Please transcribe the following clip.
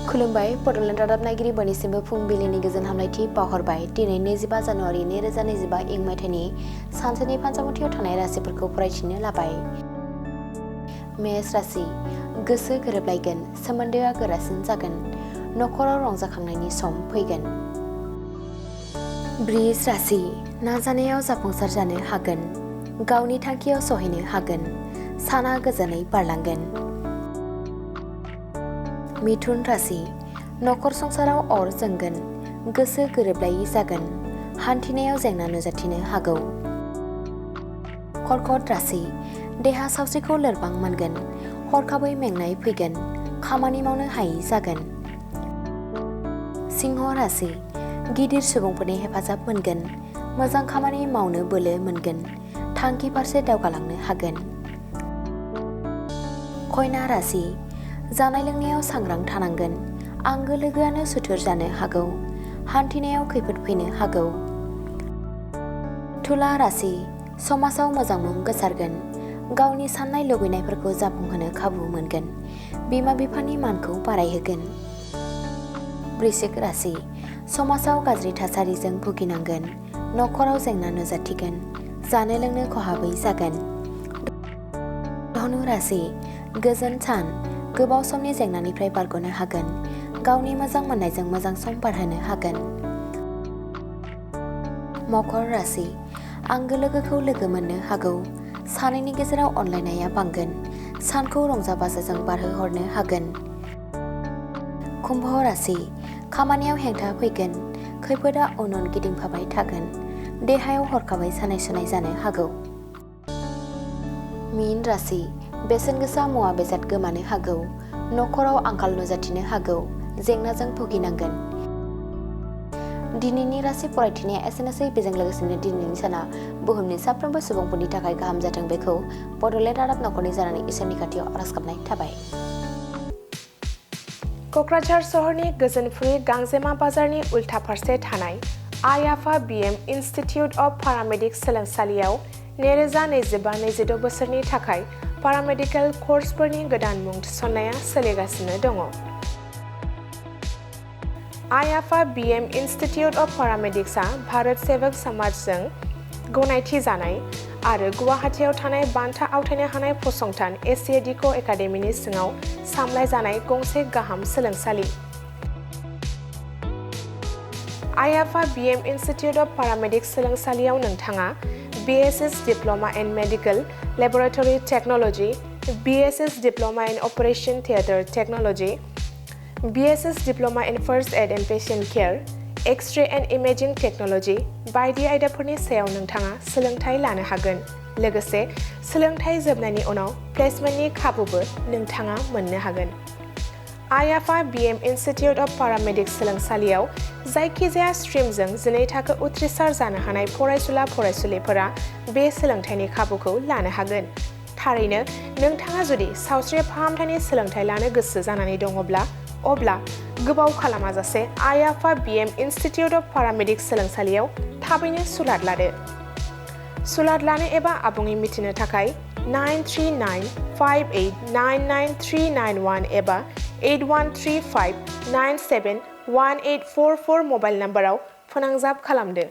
खुलुमबाय बड'लेण्ड रादाब नायगिरि बयनिसिमबो फुंबिलिनि गोजोन हामलायथि बावहरबाय। दिनै 25 जानुवारि 2025 इं मायथाइनि सानसेनि फान्जामुथियाव थानाय राशिफोरखौ फरायथिनो लाबाय। मेष राशि गोसो गोरोबलायगोन, सोमोन्दोआ गोरासिन जागोन, नखराव रंजाखांनायनि सम फैगोन। बृष राशि नाजानायाव जाफुंसार जानो हागोन, गावनि थांखियाव सहैनो हागोन, साना गोजोनै बारलांगोन। मिथुन राशि नखर संसाराव अर जोंगोन, गोसो गोरोबलायि जागोन, हान्थिनायाव जेंना नुजाथिनो हागौ। कर्कट राशि देहा सावस्रिखौ लोरबां मोनगोन, हरखाबै मेंनाय फैगोन, खामानि मावनो हायि जागोन। सिंह राशि गिदिर सुबुंफोरनि हेफाजाब मोनगोन, मोजां खामानि मावनो बोलो मोनगोन, थांखि फारसे दावगालांनो हागोन। कन्या राशि जानाय लोंनायाव सांग्रां थानांगोन, आंगो लोगोआनो सुथुर जानो हागौ, हान्थिनायाव खैफोद फैनो हागौ। तुला राशि समाजाव मोजां मुं गोसारगोन, गावनि साननाय लुबैनायफोरखौ जाफुंहोनो खाबु मोनगोन, बिमा बिफानि मानखौ बारायहोगोन। वृश्चिक राशि समाजाव गाज्रि थासारिजों भुगिनांगोन, नखराव जेंना नुजाथिगोन, जानो लोंनो खहाबै जागोन। धनु राशि गोजोन सान, गोबाव समनि जेंनानिफ्राय बारग'नो हागोन, गावनि मोजां मोननायजों मोजां सम बारहोनो हागोन। मकर राशि आंगो लोगोखौ लोगो मोननो हागौ, सानैनि गेजेराव अनलायनाया बांगोन, सानखौ रंजा बाजाजों बारहोहरनो हागोन। कुम्भ राशि खामानियाव हेंथा फैगोन, खैफोदा उन उन गिदिंफाबाय थागोन, देहायाव हरखाबै सानाय सुनाय जानो हागौ। मीन राशि बेसेन गोसा मुवा बेसाद गोमानो हागौ, नखराव आंखाल नुजाथिनो हागौ, जेंनाजों भुगिनांगोन। दिनैनि राशि फरायथिनाया एसेनोसै। बेजों लोगोसेनो दिनैनि साना बुहुमनि साफ्रोमबो सुबुंफोरनि थाखाय गाहाम जाथों, बेखौ बड'लेण्ड रादाब नखरनि जानानै इसोरनि खाथियाव आरज गाबनाय थाबाय। क'क्राझार सहरनि गोजोनफुरि गांजेमा बाजारनि उल्था फारसे थानाय आइ आफा बिएम इनस्टिट्युट अफ पारामेडिक्स सोलोंसालियाव 2025-26 बोसोरनि थाखाय पारामेडिकेल कर्सफोरनि गोदान मुं थिसननाया सोलिगासिनो दङ। आइ आफा बिएम इनस्टिट्युट अफ पारामेडिक्सआ भारत सेवक समाजजों गनायथि जानाय आरो गुवाहाटीआव थानाय बान्था आवथायनो हानाय फसंथान एसिएडिक' एकाडेमिनि सिङाव सामलायजानाय गंसे गाहाम सोलोंसालि। आइ आफा बिएम इनस्टिट्युट अफ पारामेडिक्स सोलोंसालियाव नोंथाङा BSS diploma in medical laboratory technology, BSS diploma in operation theatre technology, BSS diploma in first aid and patient care, X-ray and imaging technology बायदि आयदाफोरनि सायाव नोंथाङा सोलोंथाय लानो हागोन। लोगोसे सोलोंथाय जोबनायनि उनाव प्लेसमेन्टनि खाबुबो नोंथाङा मोननो हागोन। आइ आफा बिएम इनस्टिट्युट अफ पारामेडिक्स सोलोंसालियाव जायखिजाया स्ट्रिमजों 12 थाखो उथ्रिसार जानो हानाय फरायसुला फरायसुलिफोरा बे सोलोंथायनि खाबुखौ लानो हागोन। थारैनो नोंथाङा जुदि सावस्रि फाहामथायनि सोलोंथाय लानो गोसो जानानै दङब्ला, अब्ला गोबाव खालामाजासे आइ आफा बिएम इनस्टिट्युट अफ पारामेडिक्स सोलोंसालियाव थाबैनो सुलाद लादो। सुलाद लानो एबा आबुङै मिथिनो थाखाय 9395899391 एबा 8135971844 मबाइल नाम्बाराव फोनांजाब खालामदो।